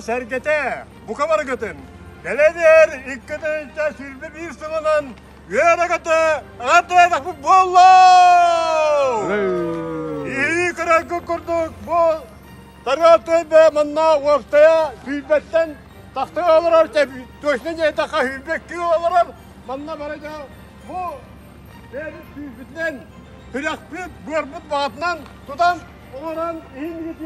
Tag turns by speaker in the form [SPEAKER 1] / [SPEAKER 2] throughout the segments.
[SPEAKER 1] дьоно-сэргэтэ, бука барыгытын, кэлэн 221 сылынан үөрэ-көтө аҕардайатахпыт буолла! Иһии көрөргүт курдук бу Тарыа түөлбэ манна уопсайа сүүрбэттэн тахса олорор, точно диэтэххэ сүүрбэкки олорор. Манна барыта бу бэйэбит күүспүтүнэн, сүрэхпит, быарбыт баҕатынан тутан оҥорон иһин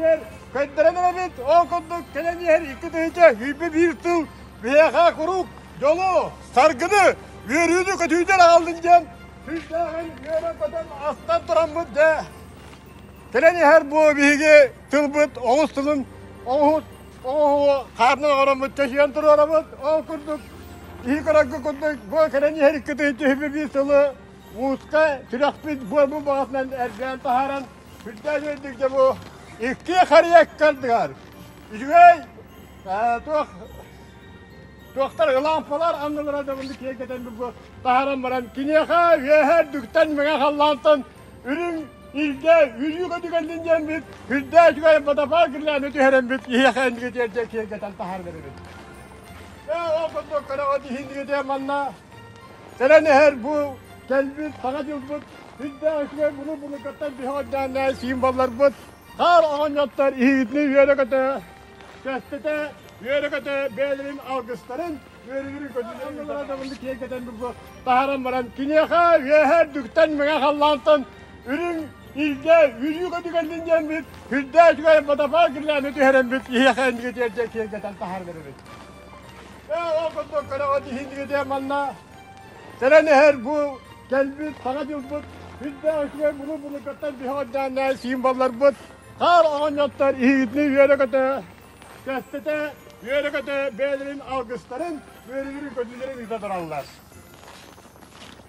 [SPEAKER 1] көрдөрөн эрэбит. Ол курдук кэлэн иһэр 2021 сыл биһиэхэ куруук дьолу, саргыны, үөрүүнү-көтүүнү аҕаллын диэн сүрдээҕин үөрэн-көтөн астан тураммыт дьэ Кэлэн иһэр бу биһиги тылбыт оҕус тылын оҕуһут оҕуһу хаарынан оҥороммут чэчийэн туруорабыт. Ол курдук иһи көрөргө курдук бу кэлэн иһэр 221 сылы ууска сүрэхпит буорбут баҕатынан эргээн таһааран сүрдээх үөрдүк дьэ бу икки харыйа ыккардыгар үчүгэй туох туохтар лампалар аннылара да бу киэргэтэн бу таһааран баран киниэхэ үөһэ үрдүктэн мэҥэ халлаантан Үрүҥ илгэ үрүү көтүгэллин диэммит, үрдээ үчүгэй батапаа гирлээни түһэрэммит, иһиэхэ иннигитиэрдэ киэргэтэн таһаарар эбит. Ээ, ол курдук көрөҕүт иһиннигитиэ манна кэлэн иһэр бу кэлбит саҥа дьылбыт үрдээх үчүгэй булу-булуккаттан биһэҕэрдээннээ символларбыт хаар оҕонньоттор иһигитини үөрэ-көтө көстөтө үөрэ-көтө бэйэлэрин алгыстарын Үөрүүнү таһааран баран киниэхэ үөһэ үрдүктэн мэҥэ халлаантан үрүҥ илгэ үрүү көтүгэллин диэммит үрдээ үчүгэй батапаа гирлээни түһэрэммит иһиэхэ иннигитиэрдэ киэргэтэн таһаарар эбит. Ээ ол курдук көрөҕүт иһиннигитиэ манна кэлэн иһэр бу кэлбит саҥа дьылбыт үрдээх үчүгэй булу-булуккаттан биһэҕэрдээннээ символларбыт хаар оҕонньоттор иһигитини үөрэ-көтө Көстөтө, үөрэ-көтө бэйэлэрин алгыстарын, үөрүүлэрин-көтүүлэрин ыыта тураллар.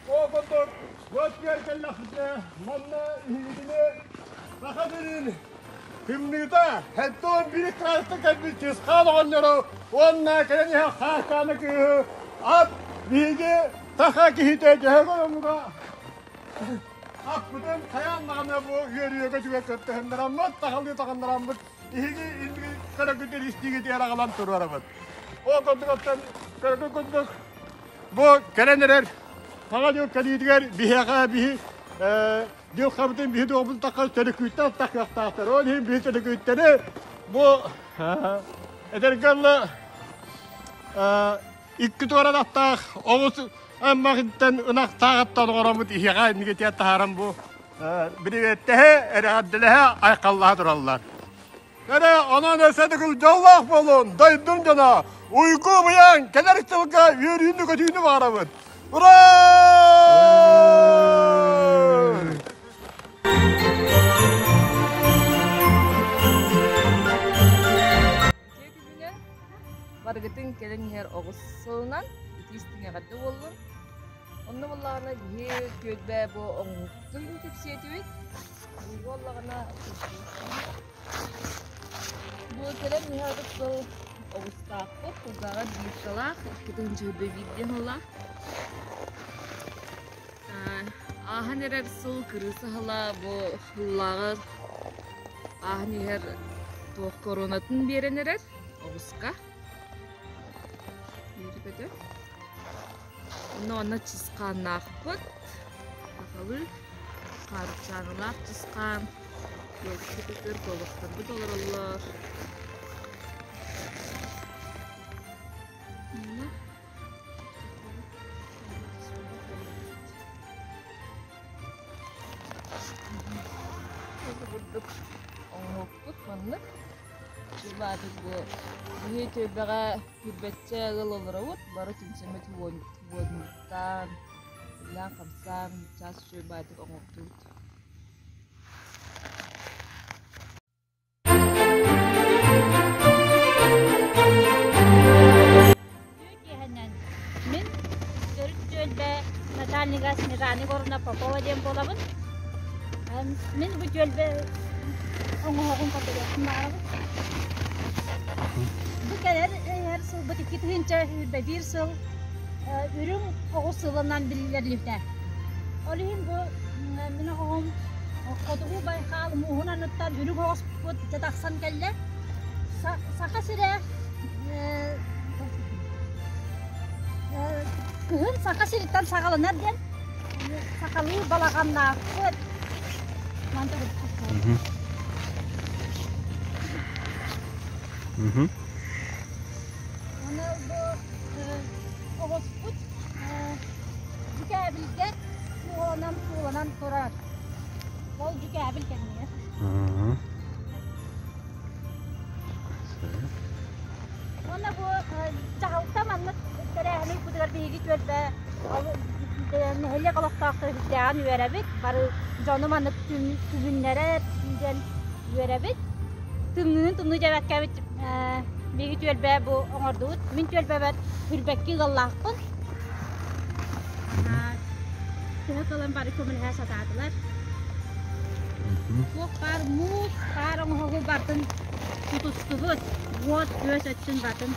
[SPEAKER 1] Ол курдук, бу кэллэхпитинэ, манна иһигитини Саха сирин тымныыта 71 кылааска кэлбит Чысхаан оҕонньору уонна кэлэн иһэр Хаастааны кыыһы ат биһиги саха киһитэ дьөһөгөй омуга аппытын хайаан даҕаны бу үөрүүгэ-көтүүгэ кыттыһыннараммыт, сахалыы таҕыннараммыт Иһиги инники көрөкүтүн истиигитигэр аҕалан туруорабыт. Ол курдук оттон көрөкү курдук бу кэлэн эрэр саҥа дьыл кэлиитигэр биһиэхэ биһи дьылхабытын биһи туохпун тахха төлөкүүттэн тахыахтаахтар. Ол иһин биһи төлөкүүттэри бу эдэргэ икки туорадахтаах оҕус аймаҕыттан ынахтааҕыттан оҥороммут иһиэхэ инники таһааран бу Бириветтэһэ, эрэҕэрдэлэһэ, айхаллаһа тураллар. Эрэ, онон өссө төгүл дьоллоох буолун, дойдум дьоно, уйгу быйаҥ кэлэр сылга үөрүүнү-көтүүнү баҕарабыт. Ура!
[SPEAKER 2] Барыгытын кэлэн иһэр оҕус сылынан итии истиҥ эҕэрдэ буоллун. Онно буоллаҕына биһи түөлбэ бу оҥоһуктун кэпсиэтибит. Бу буоллаҕына бу кэлэн иһэр сыл оҕустаахпыт, кулгааҕар бииркалаах, 2021 диэн сыллаах. Ааһан эрэр сыл кырыыс аһыла бу сыллааҕы ааһан иһэр туох коронатын биэрэн эрэр оҕуска. Үөрэ-көтө. Онно онно чысхааннаахпыт. Сахалыы хаарчааналаах чысхаан. Елкабытыгар куобахтарбыт олороллор. Ити курдук оҥоһукпут маннык. Чугаатык бу биһи түөлбэҕэ кирбэччэ ыал олоробут, бары түмсэммит уонньуктаан, үлэлээн-хамсаан, чаас үчүгэй баайдык оҥортуубут.
[SPEAKER 3] Үтүө киэһэнэн мин төрүт түөлбэ начальнига Снежана Егоровна Попова диэн буолабын. Мин бу түөлбэ оҥоһоҕун көрдөрүөхпүн баҕарабын. Бу кэлэр иһэр сылбыт 2021 сыл үрүҥ оҕус сылынан биллэриллибитэ. Ол иһин бу мин оҕом Хотугу Байхаал мууһун анныттан үрүҥ оҕуспут дьэ тахсан кэллэ. Саха сирэ Кыһын Саха сириттэн саҕаланар диэн сахалыы балаҕаннаахпыт. Аны бу оҕуспут дьүкээбилгэ сууланан сууланан турар. Ол дьүкээбил кэннигэр. Уонна бу дьаһалта маннык тэрээһини ыыппытыгар биһиги түөлбэ нэһилиэк олохтоохторо сүрдээҕин үөрэбит. Бары дьону маннык түһүннэрэр диэн үөрэбит. Тымныыны тымныы диэбэккэбит биһиги түөлбэ бу оҥордубут. Мин түөлбэбэр Хүрбэкки ыаллаахпын. Төһө кылан бары көмөлөһө сатаатылар. Туох баар муус, хаар оҥоһугу бартын тутустубут. Уот, күөс өттүн батын.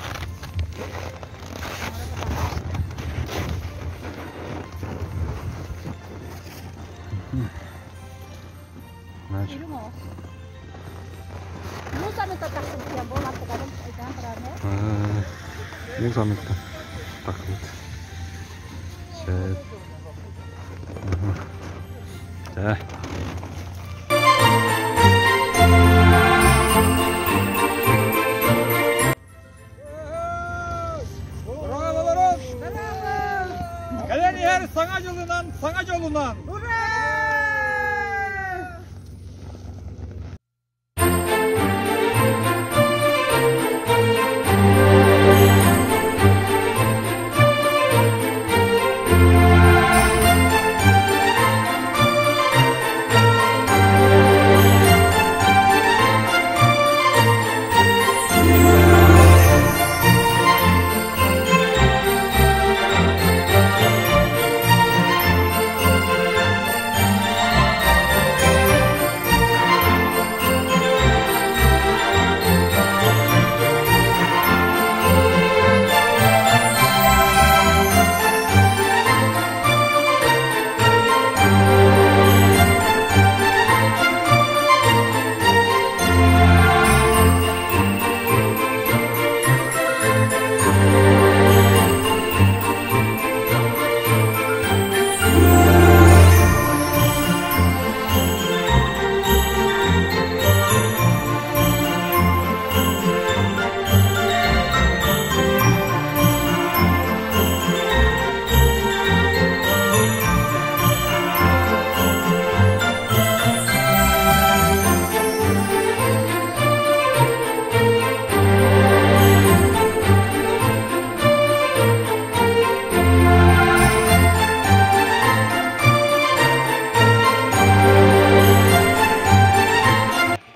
[SPEAKER 3] Үрүҥ оҕус. Муус аныта тахсыбыт диэн буол аттыгарын өйдөөн туран
[SPEAKER 4] Муус аныта тахсыбыт. Сөп. Чэ.
[SPEAKER 1] Кэлэн иһэр Саҥа дьылынан, саҥа дьолунан! Ура!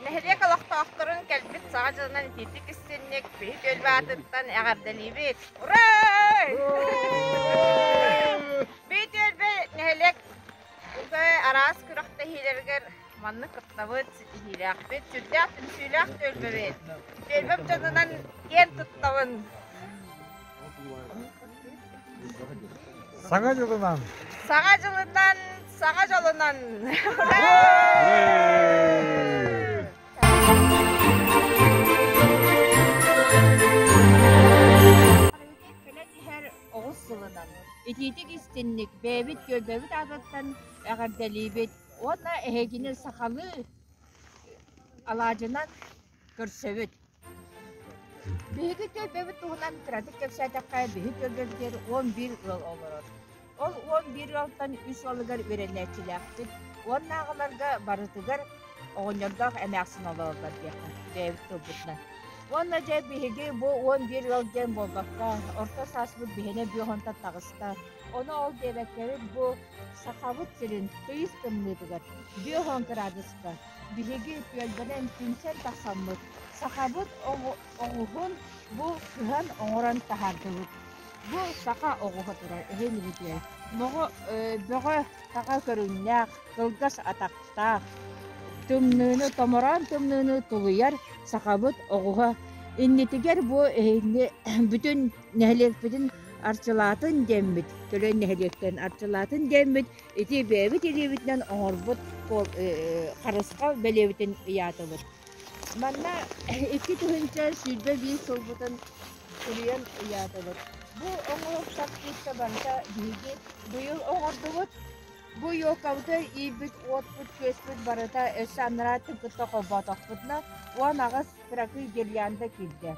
[SPEAKER 2] Нэһилиэк олохтоохторун кэлбит Саҥа дьылынан итиитик истинник биһи түөлбэ аатыттан эҕэрдэлиибит! Ура! Биһи түөлбэ нэһилиэк араас күрэхтэһиилэригэр маннык кыттабыт, ситиһиилээхпит, сүрдээх түмсүүлээх түөлбэбит. Түөлбэм дьонунан киэн туттабын.
[SPEAKER 1] Саҥа дьылынан!
[SPEAKER 2] Саҥа дьылынан, саҥа дьолунан! Кэлэн иһэр оҕус сылынан итиитик истинник бэйэбит түөлбэбит аатыттан эҕэрдэлиибит уонна эһигини сахалыы алаадьынан көрсөбүт. Биһиги түөлбэбит туһунан кыратык кэпсээтэххэ, биһи түөлбэбитигэр 11 ыал олорор. Ол 11 ыалтан үс ыалыгар үөрэнээччилээхпит. Уоннааҕыларга барытыгар оҕонньордоох эмээхсин олороллор диэххэ, бэйэбит тылбытынан. Уонна дьэ биһиги бу 11 ыал диэн буолбакка, орто сааспыт биһиэнэ бүөх онтон таҕыста. Ону ол диэбэккэбит бу Сахабыт сирин тыйыс тымныытыгар 50 кыраадыска биһиги түөлбэнэн түмсэн тахсаммыт сахабыт оҕуһун бу кыһан оҥорон таһаардыбыт. Бу саха оҕуһа турар эһин илитиэ. Моҕо бөҕө таҕа көрүҥнээх, кылгас атахтаах, тымныыны томороон тымныыны тулуйар сахабыт оҕуһа. Иннитигэр бу эһиги бүтүн нэһилиэкпитин арчылаатын диэммит, Төлөй нэһилиэктэн арчылаатын диэммит, ити бэйэбит илиибитинэн оҥорбут харысхал бэлиэбитин ыйаатыбыт. Манна 2021 сылбытын суруйан ыйаатыбыт. Бу оҥоһуктар кытта барыта биһиги быйыл оҥордубут. Бу елкабытыгар иирбит уотпут-күөспүт барыта өссө анараа өттүн кытта холбоотохпутуна 18 кыракый гирлянда киирдэ.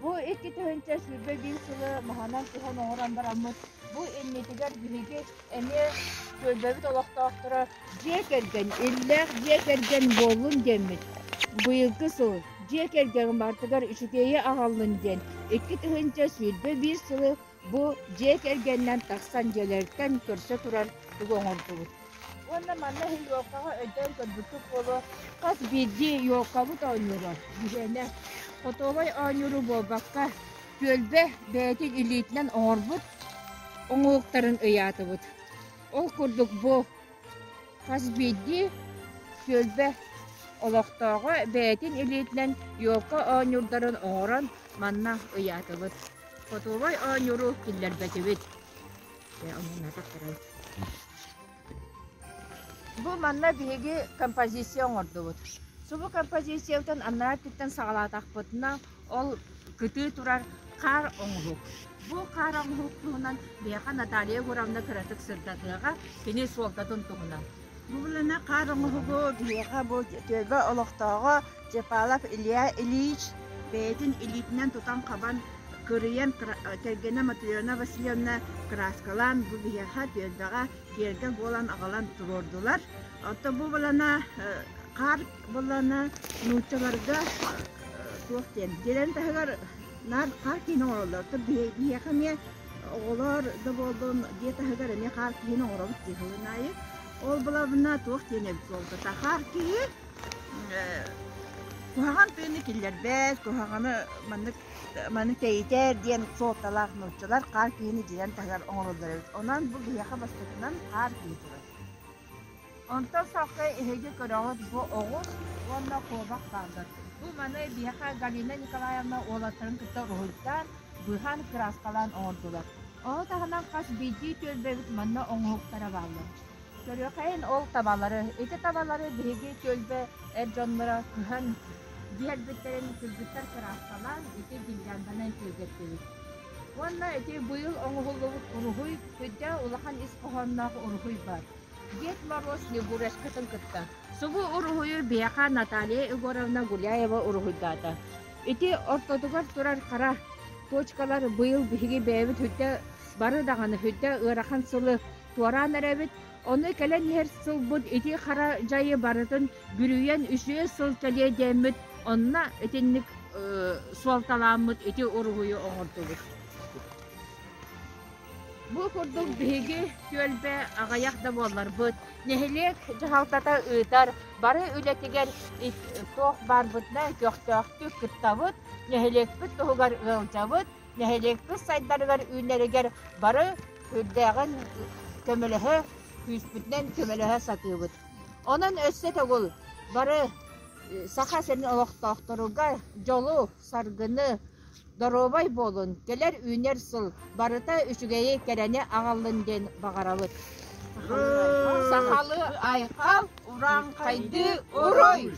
[SPEAKER 2] Бу 2021 сылы маһынан туһан оҥорон бараммыт, бу иннитигэр биһиги эмиэ түөлбэбит олохтоохторо дьиэ кэргэн, иллээх дьиэ кэргэн буоллун диэммит, быйылгы сыл дьиэ кэргэн барытыгар үчүгэйи аҕаллын диэн 2021 сылы бу дьиэ кэргэнинэн тахсан дьиэлэриттэн көрсө турар тугу оҥордубут. Уонна манна иһин елкаҕа өйдөөн көрбүккүт буолуо, хас биирдии елкабыт оонньуура биһиэнэ хотуобай оонньууру буолбакка, түөлбэ бэйэтин илиитинэн оҥорбут оҥоһуктарын ыйаатыбыт. Ол курдук бу хас биирдии түөлбэ олохтооҕо бэйэтин илиитинэн елка оонньуурдарын оҥорон манна ыйаатыбыт. Хотуобай оонньууру киллэрбэтибит. Бу манна биһиги композиция оҥордубут. Субу композициябытын анараа өттүттэн саҕалаатахпытына, ол кытыы турар хаар оҥоһук. Бу хаар оҥоһук туһунан биһиэхэ Наталья Егоровна кыратык сырдатыаҕа, кини суолтатын туһунан.
[SPEAKER 5] Бу булана хаар оҥоһугу биһиэхэ бу түөлбэ олохтооҕо Чепалов Илья Ильич бэйэтин илиитинэн тутан-хабан кырыйан кэргэнэ Матрена Васильевна кырааскалаан бу биһиэхэ түөлбэҕэ киэргэл буолан аҕалан туруордулар. Оттон бу булана хаар булана нууччаларга туох диэн дьиэлэрин таһыгар наар хаар киһини оҥороллор. Оттон биһиэхэ эмиэ оҕолор да буоллун дьиэ таһыгар эмиэ хаар киһини оҥоробут дии сылын аайы. Ол булабына туох диэн эбит буолбата хаар киһи Куһаҕан тыыны киллэрбэт, куһаҕаны маннык маны тэйитэр диэн суолталаах нууччалар хаар киһини дьиэн таһыгар оҥороллор эбит. Онон бу биһиэхэ бастакынан хаар киһи турар.
[SPEAKER 2] Онтон салгыы эһиги көрөҕүт бу оҕус уонна куобах бааллар. Бу маны биһиэхэ Галина Николаевна уолаттарын кытта уруһуйдаан, быһан, кырааскалаан оҥордулар. Ону таһынан хас биирдии түөлбэбит манна оҥоһуктара бааллар. Көрүөхэйин ол табалары. Ити табалары биһиги түөлбэ эр дьонноро кыһан биэрбиттэрин кыргыттар кырааскалаан ити гирлянданан киэргэттибит. Уонна ити быйыл оҥоһуллубут уруһуй сүрдээх улахан ис хоһоонноох уруһуй бар. Дед Мороз Снегурочкатын кытта. Субу уруһуйу биһиэхэ Наталья Егоровна Гуляева уруһуйдаата. Ити ортотугар турар хара точкалар быйыл биһиги бэйэбит сүрдэ бары даҕаны сүрдэ ыарахан сылы туораан эрэбит. Ону кэлэн иһэр сылбыт ити хара дьайы барытын бүрүйэн үсүө сыл кэлиэ диэммит онно итинник суолталааммыт ити уруһуйу оҥордубут. Бу курдук биһиги түөлбэ аҕыйах да буолларбыт, нэһилиэк дьаһалтата ыытар бары үлэтигэр туох баарбытынан көхтөөхтүк кыттабыт, нэһилиэкпит туһугар ыалдьабыт, нэһилиэкпит сайдарыгар үүнэригэр бары сүрдээҕин көмөлөһө, күүспүтүнэн көмөлөһө сатыыбыт. Онон өссө төгүл бары Саха сирин олохтоохторугар дьолу, саргыны, доруобай буолун, кэлэр үүнэр сыл барыта үчүгэйи, кэрэни аҕаллын диэн баҕарабыт. Сахалыы айхал, урааҥхайдыы уруй!